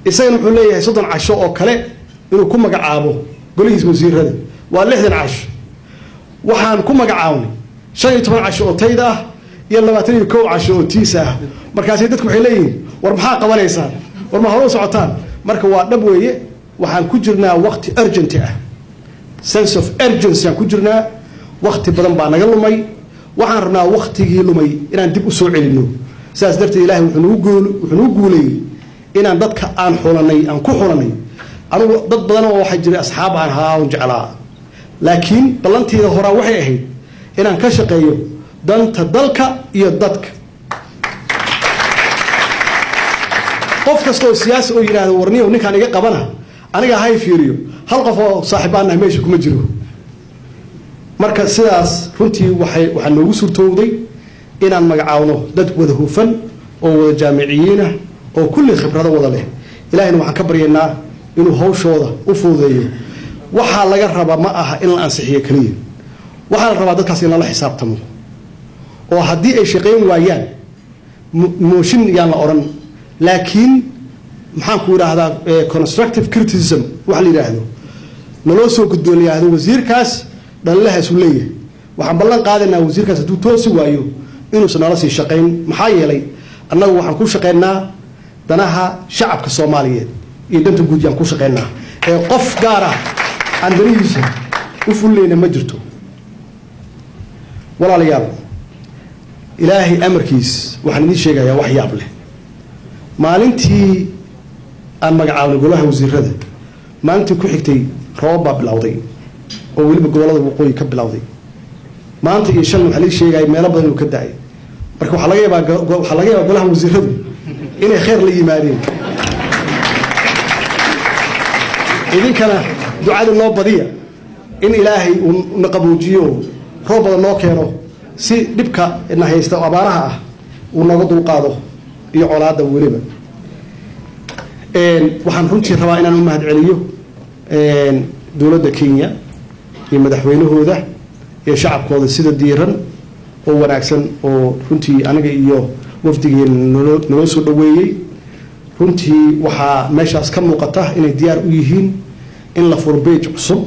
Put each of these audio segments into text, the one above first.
Isagana wuxuu leeyahay 30 casho oo kale inuu ku magacaabo golihiisa wasiirada, waa 60 casho. Waxaan ku magacaabnay 15 casho oo tayda ah iyo 21 casho oo tiisa ah. Markaasi dadku waxay leeyihiin, "War maxaa qabanaysaan? War ma hore u socotaan?" Marka waa dhab weeye, waxaan ku jirnaa waqti urgent ah, sense of urgency aan ku jirnaa. Waqti badan baa naga lumay, waxaan rabnaa waqtigii lumay inaan dib u soo celinno. Sidaas darteed Ilahay wuxuu nagu guuleeyey inaan dadka aan xulanay, aan ku xulanay. Anugu dad badan oo waxaa jiray asxaab aan ahaa oon jeclaa, laakiin ballanteeda horaa waxay ahayd inaan ka shaqeeyo danta dalka iyo dadka. Qof kasta oo siyaasi oo yidhaahdo, "Warniyow, ninkaan iga qabana aniga hay fiiriyo," hal qof oo saaxiib aan nahay meesha kuma jiro. Marka sidaas runtii waxaa noogu suurtowday inaan magacaawno dad wada hufan oo wada jaamiciyiin ah oo kulli khibrado wada leh. Ilahayna waxaan ka baryaynaa inuu hawshooda u fududeeyo. Waxaa laga rabaa ma aha in la ansixiyo keliya, waxaa la rabaa dadkaas in lala xisaabtamo, oo haddii ay shaqayn waayaan mooshin yaan la odhan, laakiin maxaan ku idhaahdaa, constructive criticism waxa la yidhaahdo naloo soo gudboon, la yidhaahdo wasiirkaas dhalilahaasuu leeyahay. Waxaan ballan qaadaynaa wasiirkaas hadduu toosi waayo inuusan nala sii shaqayn, maxaa yeelay annagu waxaan ku shaqaynaa danaha shacabka Soomaaliyeed iyo danta guud yaan ku shaqaynaa, ee qof gaar ah aan danihiisa u fullayna ma jirto. Walaalayaal, Ilaahay amarkiis waxaan idiin sheegayaa wax yaab leh. Maalintii aan magacaabnay golaha wasiirada, maalintii ku xigtay roobab baa bilowday oo weliba gobollada waqooyi ka bilowday. Maanta iyo shalna waxaa lii sheegaya meelo badan inuu ka da'ay. Marka waxaa laga yaabaa golaha wasiiradu inay khayr la yimaadeen. Idinkana ducada noo badiya in Ilaahay uu na qaboojiyo, roob badan noo keeno, si dhibka na haysta oo abaaraha ah uu nooga dulqaado iyo colaadda weliba. Waxaan runtii rabaa inaan u mahad celiyo dowladda Kenya iyo madaxweynahooda iyo shacabkooda sida diiran oo wanaagsan oo runtii aniga iyo wafdigeena naloo soo dhoweeyey. Runtii waxaa meeshaas ka muuqata inay diyaar u yihiin in la furo page cusub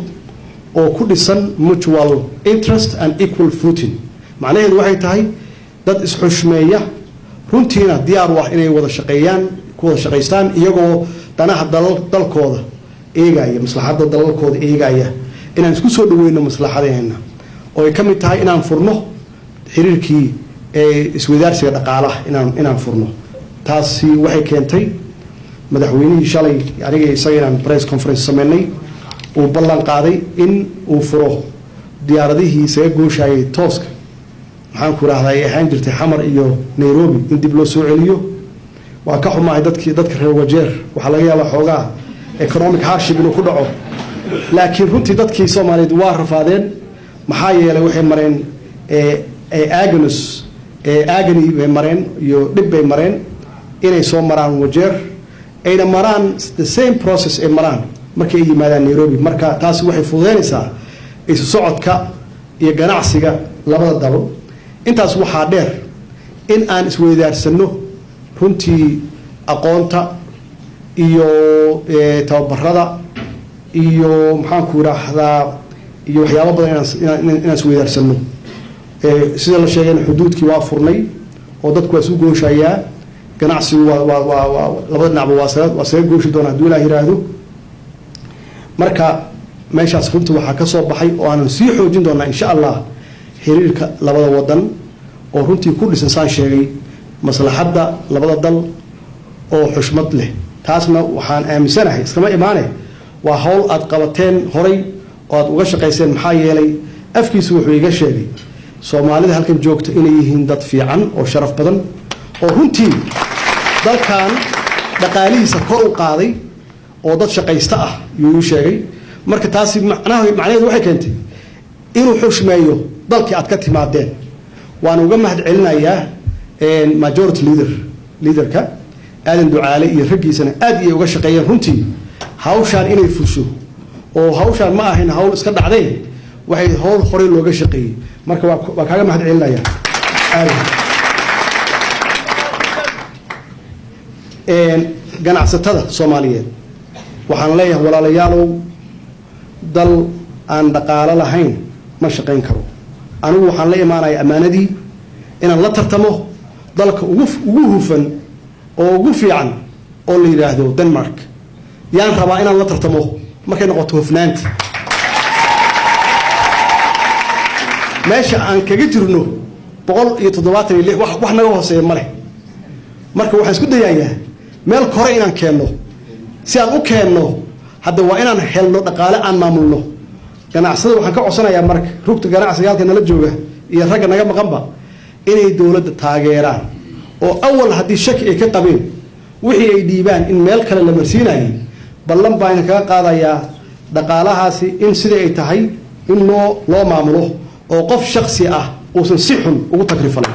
oo ku dhisan mutual interest and equal footing. Macnaheedu waxay tahay dad isxushmeeya, runtiina diyaar u ah inay wada shaqeeyaan, ku wada shaqaystaan, iyagoo danaha dalkooda eegaya, maslaxadda dalalkooda eegaya, inaan isku soo dhaweyno maslaxadeena, oo ay ka mid tahay inaan furno xiriirkii ee iswadaarsiga dhaqaalaha inaan furno. Taasi waxay keentay madaxweynihii shalay aniga isaga inaan press conference sameynay, uu ballan qaaday in uu furo diyaaradihii isaga gooshayay tooska, maxaan ku rahdaa, ay ahaan jirtay Xamar iyo Nairobi, in dib loo soo celiyo. Waa ka xumahay dadka reer Wajeer, waxaa laga yaabaa xoogaa economic hardship inuu ku dhaco, laakiin runtii dadkii Soomaaliyeed waa rafaadeen, maxaa yeelay waxay mareen agonus agony bay mareen iyo dhib bay mareen inay soo maraan Wajeer, ayna maraan the same process ay maraan markay ay yimaadaan Nairobi. Marka taasi waxay fududeynaysaa isu socodka iyo ganacsiga labada dal. Intaas waxaa dheer in aan isweydaarsano runtii aqoonta iyo tababarada iyo maxaan ku idhaahdaa iyo waxyaabo badan inaan isweydaarsano. Sida la sheegayna xuduudkii waa furnay oo dadku waa isu gooshayaa, ganacsigu waa labada dhinacba waa saga gooshi doona hadduu Ilaah yiraahdo. Marka meeshaas runtii waxaa ka soo baxay oo aanan sii xoojin doonaa, insha Allah, xiriirka labada wadan oo runtii ku dhisan, saan sheegay, maslaxadda labada dal oo xushmad leh. Taasna waxaan aaminsanahay iskama imaane, waa hawl aad qabateen horay oo aad uga shaqayseen, maxaa yeelay afkiisu wuxuu iga sheegay Soomaalida halkan joogta inay yihiin dad fiican oo sharaf badan oo runtii dalkan dhaqaalihiisa kor u qaaday oo dad shaqaysta ah yuu ii sheegay. Marka taasi macnaheedu waxay keentay inuu xushmeeyo dalkii aad ka timaadeen. Waan uga mahad celinayaa majority leaderka Aadan Ducaale iyo raggiisana, aad iyay uga shaqeeyeen runtii hawshaan inay fusho, oo hawshaan ma ahayn hawl iska dhacday, waxay hawl horey looga shaqeeyey. Marka waa kaaga mahad celinaya, aadan. Ganacsatada Soomaaliyeed waxaan leeyahay: walaalayaalow, dal aan dhaqaalo lahayn ma shaqayn karo. Anigu waxaan la imaanaya ammaanadii inaan la tartamo dalka ugu hufan oo ugu fiican oo la yidhaahdo Denmark. Yaan rabaa inaan la tartamo markay noqoto hufnaanta. Meesha aan kaga jirno 176, wax naga hooseeya ma leh. Marka waxaan isku dayayaa meel kore inaan keenno. Si aan u keenno hadda, waa inaan helno dhaqaale aan maamulno. Ganacsada waxaan ka codsanayaa marka, rugta ganacsiga halka nala jooga iyo ragga naga maqanba, inay dowladda taageeraan, oo awal haddii shaki ay ka qabeen wixii ay dhiibaan in meel kale la marsiinayay, ballan baan kaga qaadayaa dhaqaalahaasi in sidii ay tahay in loo maamulo oo qof shaksi ah uusan si xun ugu takrifalin.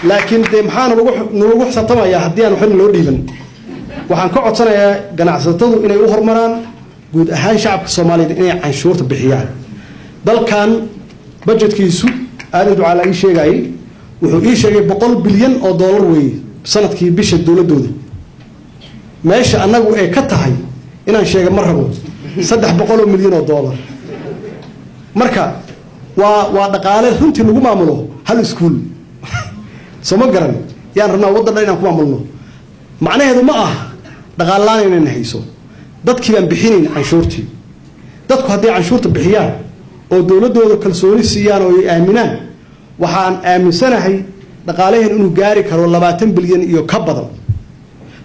Laakiin dee maxaa nalagu xisaabtamayaa haddii aan waxba loo dhiiban? Waxaan ka codsanayaa ganacsatadu inay u horumaraan, guud ahaan shacabka Soomaaliyeed inay canshuurta bixiyaan. Dalkan budgetkiisu, Aadan Ducaala ii sheegayay, wuxuu ii sheegay 100 bilyan oo dollar weeye sanadkii bisha dowladooda. Meesha annagu ay ka tahay inaan sheega ma rabo, 300 milyan oo dollar. Marka waa dhaqaale runtii lagu maamulo hal iskuul. Soo ma garan? Yaan rabnaa waddan dhan inaan ku maamulno. Macnaheedu ma ah dhaqaalalaan inayna hayso. Dadkii baan bixinayn canshuurtii. Dadku hadday canshuurta bixiyaan oo dowladdooda kalsooni siiyaan oo ay aaminaan, waxaan aaminsanahay dhaqaalaheen inuu gaari karo 20 bilyan iyo ka badan.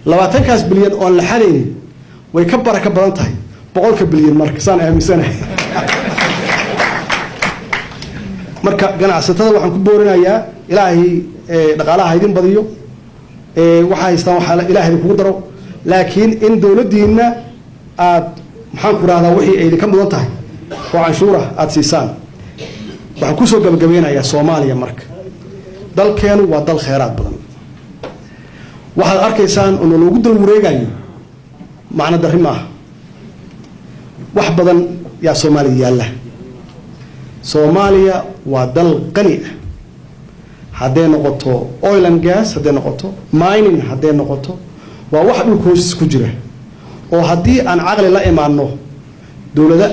20-kaas bilyan oon la xadaynin way ka baraka badan tahay 100-ka bilyan. Marka saan aaminsanahay, marka ganacsatada waxaan ku boorinayaa, Ilaahay dhaqaalaha idin badiyo, waxaa haystaan waxaa Ilahay idinkugu daro, laakiin in dowladdiinna aad, maxaan ku rahdaa, wixii ay idinka mudan tahay oo canshuurah aada siisaan. Waxaan kusoo gabagabeynayaa Soomaaliya. Marka dalkeenu waa dal kheyraad badan. Waxaad arkaysaan oo naloogu dal wareegayo macno darri maaha. Wax badan yaa Soomaaliya yaalla. Soomaaliya waa dal qani ah, hadday noqoto oil and gas, hadday noqoto mining, hadday noqoto waa wax dhulka hoostiis ku jira, oo haddii aan caqli la imaano, dowlada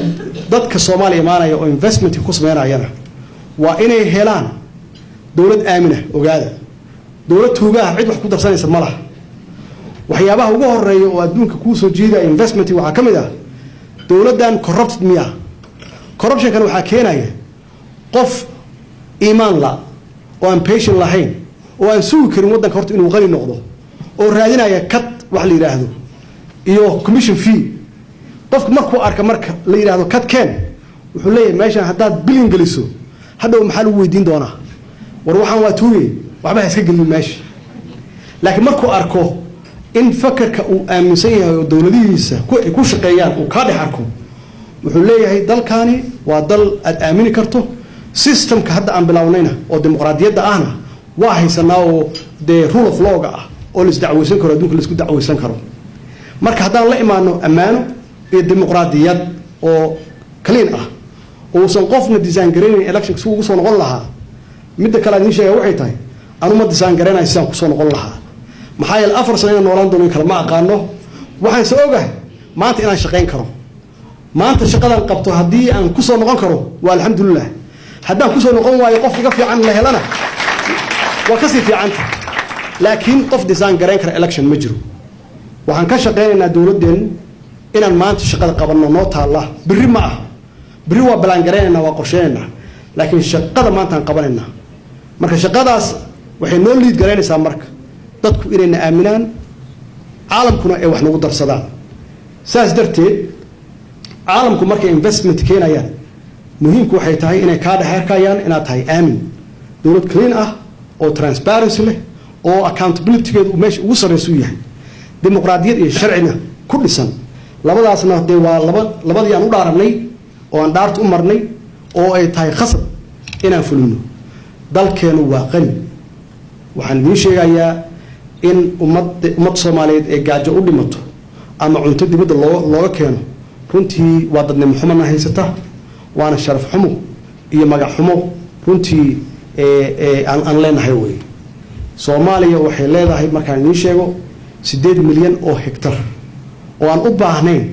dadka Soomaaliya imaanaya oo investmentka ku sameynayana waa inay helaan dowlad aamina. Ogaada, dowlad tuugaha cid wax ku darsanaysa ma laha. Waxyaabaha ugu horeeya oo adduunka kuu soo jiidaya investment waxaa ka mid ah dowladdan corrupted miya. Corruptionkan waxaa keenaya qof iimaan la oo aan patient lahayn, oo aan sugi karin waddanka horta inuu qani noqdo, oo raadinaya cut wax la yidhaahdo iyo commission fee. Qofku markuu arka, marka la yidhahdo cut ken, wuxuu leeyahay meeshan haddaad bilyan geliso, hadhow maxaa lagu weydiin doonaa? War waxaan waa tuuge, waxba ha iska gelin meesha. Laakiin markuu arko in fakarka uu aaminsan yahay oo dowladihiisa ay ku shaqeeyaan uu kaa dhex arko, wuxuu leeyahay dalkani waa dal aad aamini karto. Systemka hadda aan bilownayna oo dimuqraadiyadda ahna waa haysanaa, oo dee rule of lawga ah oo la isdacweysan karo, adduunka laisku dacweysan karo. Marka haddaan la imaano ammaano iyo dimuqraadiyad oo clean ah, uusan qofna design garaynayn election si ugu soo noqon lahaa. Midda kale aan idiin sheegaya waxay tahay, anu ma design garaynayo sidaan kusoo noqon lahaa. Maxaa yeele 4 sano inaan noolaan doono in kale ma aqaano. Waxaan se ogahay maanta inaan shaqayn karo. Maanta shaqadan qabto haddii aan kusoo noqon karo, waa alxamdulilah. Haddaan kusoo noqon waayo, qof iga fiican la helana, waa kasii fiicanta. Laakiin qof design garayn kara election ma jiro. Waxaan ka shaqaynaynaa dowladdeen inaan maanta shaqada qabanno noo taalla. Berri ma ah, berri waa plan garaynaynaa, waa qorsheynaynaa, laakiin shaqada maantaan qabanaynaa. Marka shaqadaas waxay noo lead garaynaysaa marka dadku inayna aaminaan, caalamkuna ay wax nagu darsadaan. Saas darteed caalamku markay investment keenayaan, muhiimku waxay tahay inay kaa dhexerkayaan inaad tahay aamin, dowlad clean ah oo transparency leh, oo accountabilitygeedu meesha ugu sarreysa u yahay, dimuqraadiyad iyo sharcina ku dhisan. Labadaasna dee waa labadii aan u dhaaranay oo aan dhaarta u marnay, oo ay tahay khasab inaan fulino. Dalkeenu waa qani. Waxaan idiin sheegayaa in ummad Soomaaliyeed ee gaajo u dhimato ama cunto dibadda looga keeno, runtii waa dadnimo xumona haysata, waana sharaf xumo iyo magac xumo runtii aan leenahay wey. Soomaaliya waxay leedahay, markaan idiin sheego, 8 milyan oo hectar oo aan u baahnayn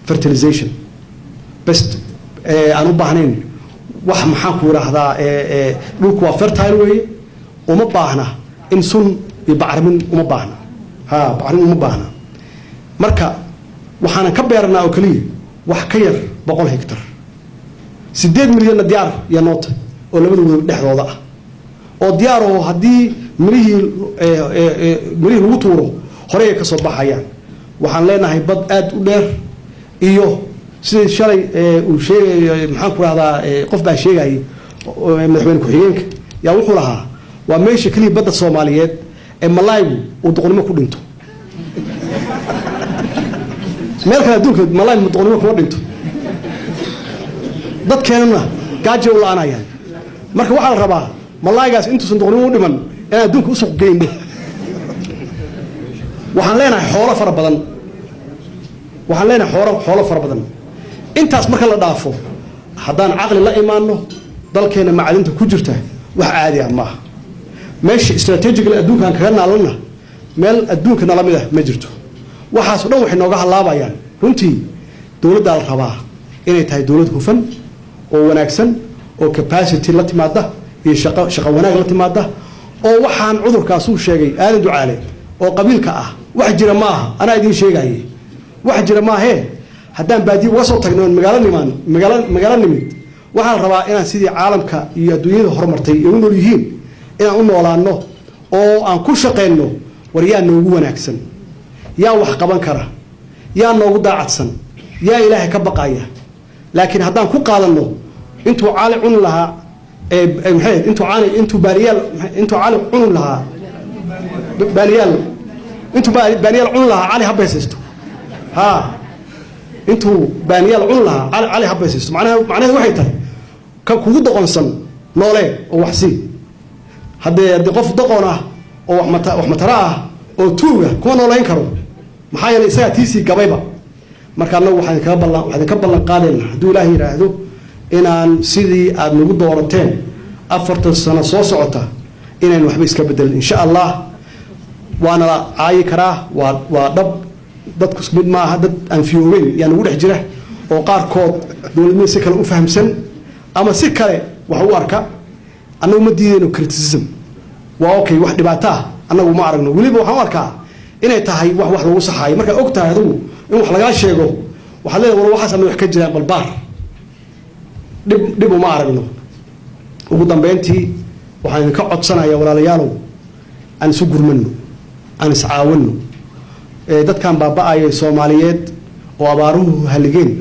fertilization best, aan u baahnayn wax, maxaan ku idhaahdaa, dhulku waa fertile weeye. Uma baahna in sun iyo bacrimin, uma baahna, ha, bacrimin uma baahna. Marka waxaanan ka beeranaa oo keliya wax ka yar 100 hectar. 8 milyanna diyaar iyo noota oo labada wado dhexdooda ah oo diyaar oo haddii mirihii lagu tuuro horey ay ka soo baxayaan. Waxaan leenahay bad aad u dheer iyo sidii shalay uu sheegay, maxaan ku rahdaa, qof baa sheegayay, madaxweyne ku-xigeenka yaa wuxuu lahaa waa meesha keliya badda Soomaaliyeed ee malaaygu uu doqonnimo ku dhinto. Meel kale adduunka malaay doqonnimo kuma dhinto. Dadkeenana gaajo u la-aanayaan. Marka waxaa la rabaa malaaygaas intuusan doqonnimo u dhiman inaan adduunka u suuq geyno. Waxaan leenahay xoolo fara badan. Waxaan leenahay xoolo fara badan. Intaas marka la dhaafo, haddaan caqli la imaano, dalkeena macdinta ku jirta wax caadi ah maaha. Meesha strategically adduunkaan kaga naalana, meel adduunka nala mid ah ma jirto. Waxaas o dhan waxay nooga hallaabayaan. Runtii dowladdaa la rabaa inay tahay dowlad hufan oo wanaagsan oo capacity la timaada iyo shaqo wanaag la timaada, oo waxaan cudurkaasuu sheegay Aadan Ducaale oo qabiilka ah wax jira ma aha. Anaa idiin sheegaye, wax jira maahee. Haddaan baadiye uga soo tagno oon magaalo nimaan, magaalo nimid, waxaa la rabaa inaan sidii caalamka iyo adduunyada horumartay ay u nool yihiin inaan u noolaano oo aan ku shaqayno. War yaa noogu wanaagsan? Yaa wax qaban kara? Yaa noogu daacadsan? Yaa Ilaahay ka baqaya? Laakiin haddaan ku qaadanno intuu Cali cuni lahaa, maxay, intuu cali intuu baaniyaal intuu Cali cuni lahaa baaniyaal, intuu baaniyaal cuni lahaa Cali ha beesaysto. Ha, intuu baaniyaal cuni lahaa Cali ha beesaysto. Macnaheedu waxay tahay ka kugu doqonsan noolee oo wax sii. Haddii qof doqon ah oo wax matara ah oo tuuga kuma noolayn karo, maxaa yeelay isagaa tiisii gabayba. Marka annagu waxaan idinka ballan qaadayna, hadduu Ilaahay yidhaahdo, inaan sidii aada nagu doorateen 4ta sano soo socota inayn waxba iska bedelin, insha Allah. Waana la caayi karaa, waa dhab. Dadku isku mid maaha. Dad aan fiyoobeyn yaa nagu dhex jira oo qaarkood dowladnimada si kale u fahamsan ama si kale wax u arka. Annagu ma diidayno criticism, waa okay. Wax dhibaato ah annagu ma aragno. Weliba waxaan u arkaa inay tahay wax lagu saxaayo. Markaad og tahay adigu in wax lagaa sheego, waxaad leedahay, war waxaas ama wax ka jiraan balbaar. Dhib uma aragno. Ugu dambeyntii waxaan idinka codsanayaa, walaalayaalow, aan isu gurmano, aan iscaawino. Dadkan baaba-aya Soomaaliyeed oo abaaruhu haligeen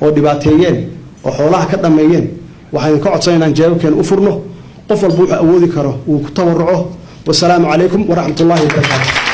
oo dhibaateeyeen oo xoolaha ka dhameeyeen, waxaan idinka codsanaya inaan jeebabkeena u furno. Qof walba wuxuu awoodi karo uu ku tabaruco. Wasalaamu calaykum waraxmat ullahi wabarakaatu.